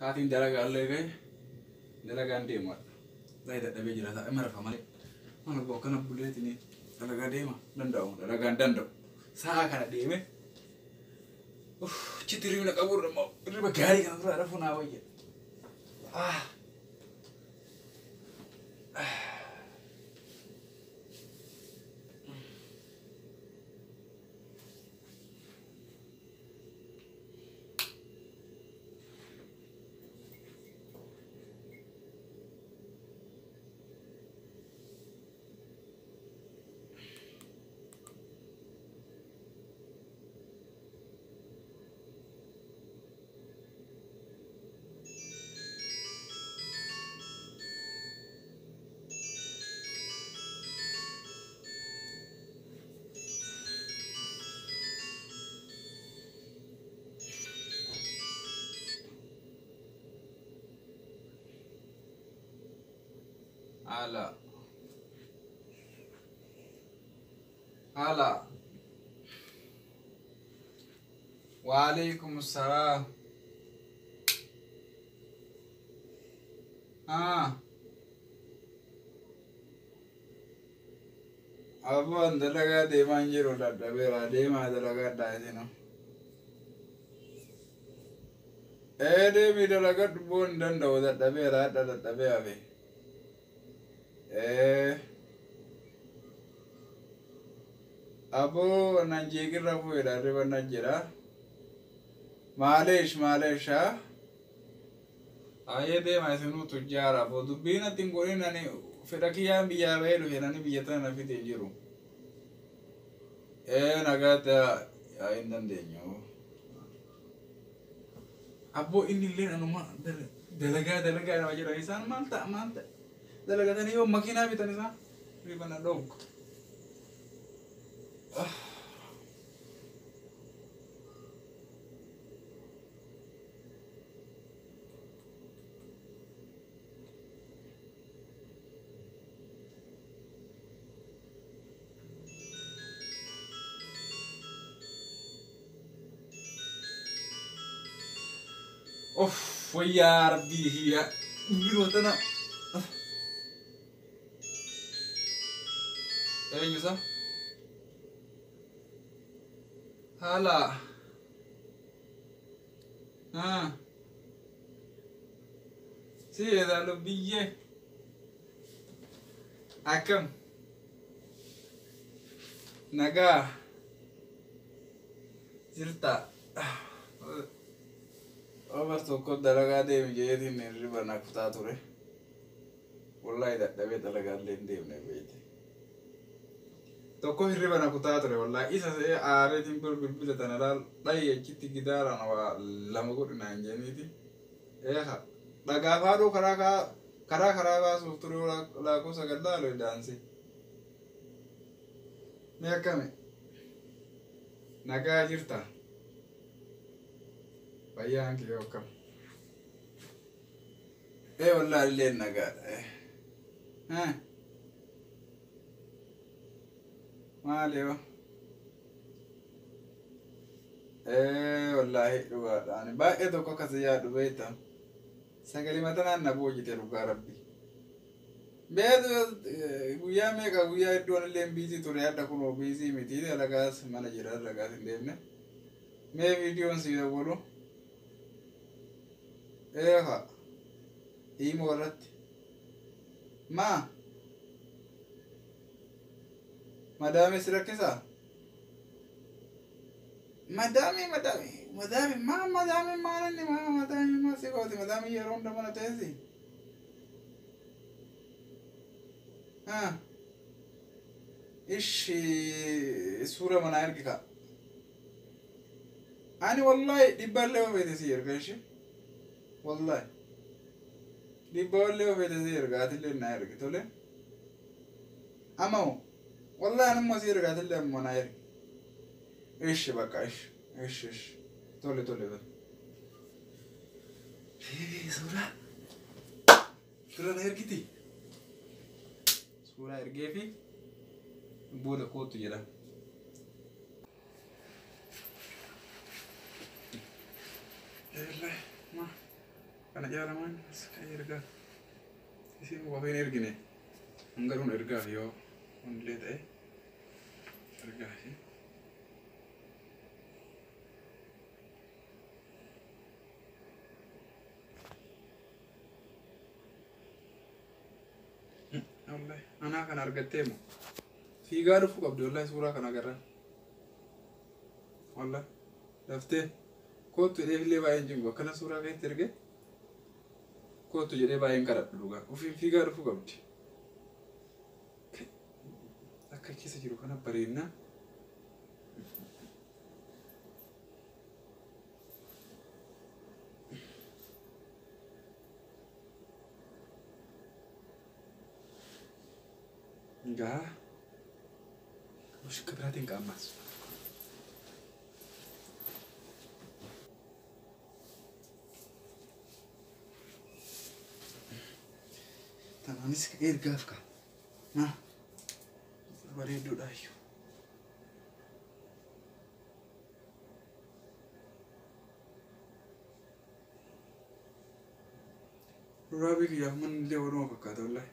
Sa'aatiin dalagaa illee gahe dalagaan deemu hadha. Baay'ee dadhabee jira taa'ee marafa malee. Mana boo akkana buleetiin dalagaa deema danda'u dalagaan danda'u. Sa'a kana deeme achitti hirribna qabu immoo hirriba gaarii kana dura rafuu naa wayya. Ah. Ala. Ala. Waalaikum salaam. Ah. Abboon dalagaa deemaa hin jiru dadhabeera deemaa dalagaa isinu. Ee deemii dalagadhu boon hin danda'u dadhabeera hadha dadhabee hafe. Ee. Aboo nan jeeqirra fuudhedha hirriba nan jira. Maaleesh maaleesh haa. Ayyee deema isinuu tujjaara aboo dubbii natti hin godhin ani fedha kiyyaan biyyaa bahee dhufe nani biyya tana na fide hin jiru. Ee nagaatti haa hin dandeenyu. Abboo inni illee anuma dalagaa dalagaa nama jedhan isaan maal ta'a maal ta'a dalagatanii yoo makiinaa bitan isaan riba na dhoowwu. Of wayyaa rabbii kiyya biroo tana. Eenyu isa? Haala. Ah. Si edaa lubbiyyee. Akkam? Nagaa. Jirta. Obar tokko dalagaa deemi jedheetiin hirriba na kutaa ture. Wallahi dadhabee dalagaa illee hin deemne beekte. Tokko hirriba na kutaa ture wallahi isa se'ee aareetiin bir bilbila tana laal dhayi achitti gidaaraan waa lama godhi naan jedhaniiti. Eeha dhagaa faadhuu karaa karaa karaa baasuuf ture lakkoofsa gad laalu daansi. Mee akkami? Nagaa jirta? Fayyaan kee akkam? Ee wallahi illee nagaadha. Eh. Maali yoo? Ee wallaahi dhugaadha. Ani baay'ee tokko akkas yaadu beekta. Sagalee matanaan na boojite dhugaa rabbi. Beetu guyyaa meeqa guyyaa hedduun illee biizii ture hadha kunoo biizii miti dalagaas mana jira dalagaas hin deemne. Mee viidiyoon sii dawwalu. Eeha. Imoo irratti. Maa? Madaamii si rakkisaa? Madaamii madaamii madaamii maa madaamii maal inni maa madaamii maa si gooti madaamii yeroo hunda mana teessi. Ah. Ishi suura manaa ergi kaa. Ani wallahi dhibba illee yoo feete si erga ishi. Wallahi. Dhibba illee yoo feete si erga atillee naa ergi tole. Amma hoo wallahi anumma si erga atillee amma naa ergi. Ishi bakka ishi ishi ishi tole tole tole. Suuraa suuraa na ergiti. Suuraa ergeefi booda kootu jedha. Kana jaalamaan as ka'ee ergaa. Isin wafeen ergine. Hangaruun ergaaf yoo hundee ta'e ergaaf. Wallahi anaa kana argattee moo fiigaa dhufuu qabdi wallahi suuraa kana agarran. Wallahi daftee kootu jedhee illee baay'een jingu akkana suuraa keetti ergee kootu jedhee baay'een kadhadhu dhugaa ofiin fiigaa dhufuu qabdi. Akka keessa jiru kana bareedna. Egaa mushka biraatiin qaammas. Tanaanis ergaaf ka. Na bareeduudha iyyuu. Raabii kiyyaaf manni illee waluma fakkaata wallahi.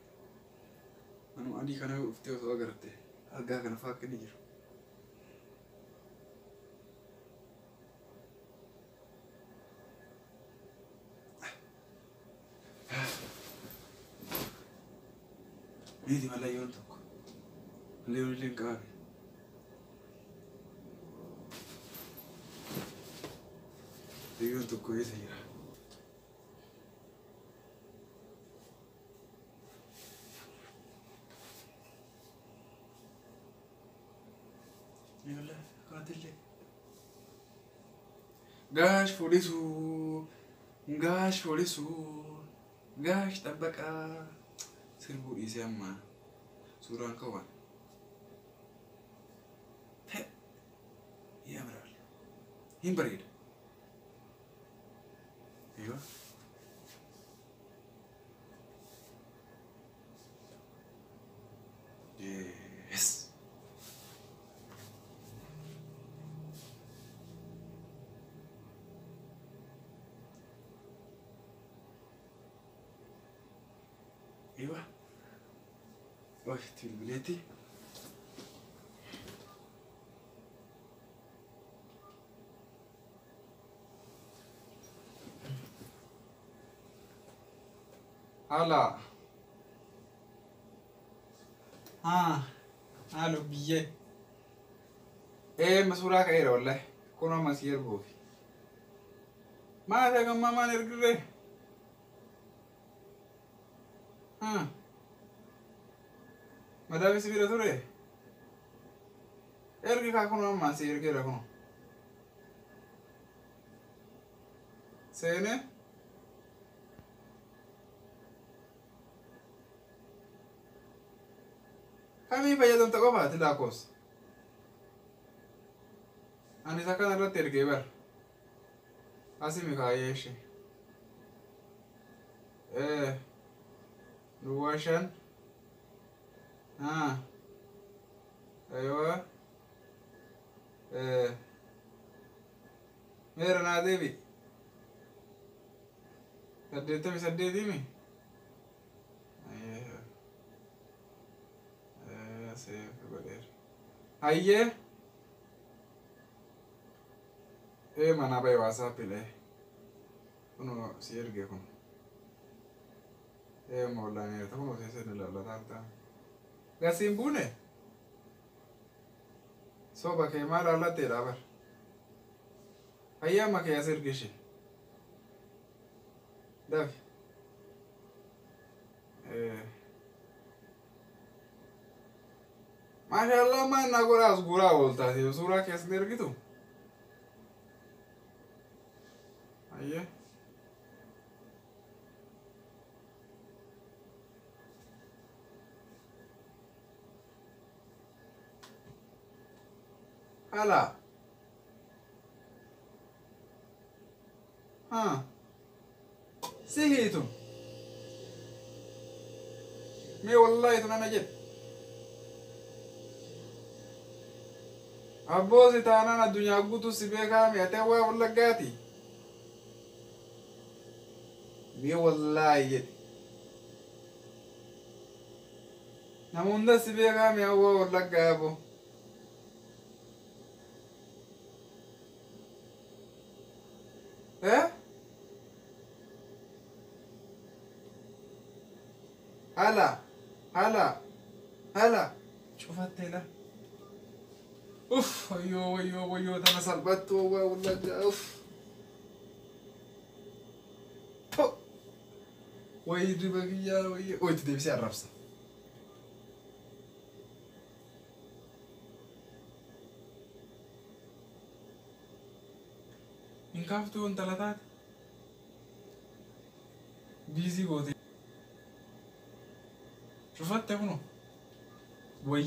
Anu adii kana dhuftee osoo agarte argaa kana fa'aa akka inni jiru. Meeti malayyoon tokko. Malayyoon illee hin qabaame. Malayyoon tokko eessa jira? Gaash foolisuu, gaash foolisuu, gaash xabbaqaa. Sirbuu dhiisee amma suuraan kawwan. Yaa biraal. Hin bareeda. Eeyyuu. Yes. Eeyyuu. Oy, bilbileti. Hala. Ah, halo biyyee. Ee, suuraa ka'eera wallahi. Kun amma si erguufi. Maal hagammaa maal ergirree? Ah. Madaami si bira ture? Ergi kaa kun amma si ergeera kun. Seene? Kamii fayyadamta qofaati lakkoofsa? Ani isa kana irratti ergee bara. Asimi kaayee ishee. Ee. Duwwaa shan. Ah. Aywa. Ee. Meera naa deebi. 88mi? Seef godheera. Hayyee. Ee manaa bahe waasaappiidha. Kunoo si erge kun. Ee moolaaneerta kunoo seeseen ilaallata ta'a. Gasiin buune? Soba kee maal laallatteedha bar. Hayyee amma kee as erge ishee. Dafi. Ee. Maashaallah maal naa godhaa as guuraa ooltaati suuraa keessan ergitu. Hayyee. Hala. Ah. Si hiitu. Mee wallahi tun ana jedhe. Abboo si taanaan addunyaa guutuu si beekaa mi'atee waa wallaggaati. Mee wallaahi jedhe. Nama hunda si beekaa mee Hawwaa Wallaggaa aboo. Eh? Hala, hala, hala. Cufattee la. Uff, wayyoo, wayyoo, wayyoo, tana salphattu Hawwaa Wallaggaa, uff. Wayi riba kiyyaa, wayyoo. Wayitti deebisee arrabsa. Hin kaaftuu intala taate. Biizii goote. Cufatte kunoo. Wayyi.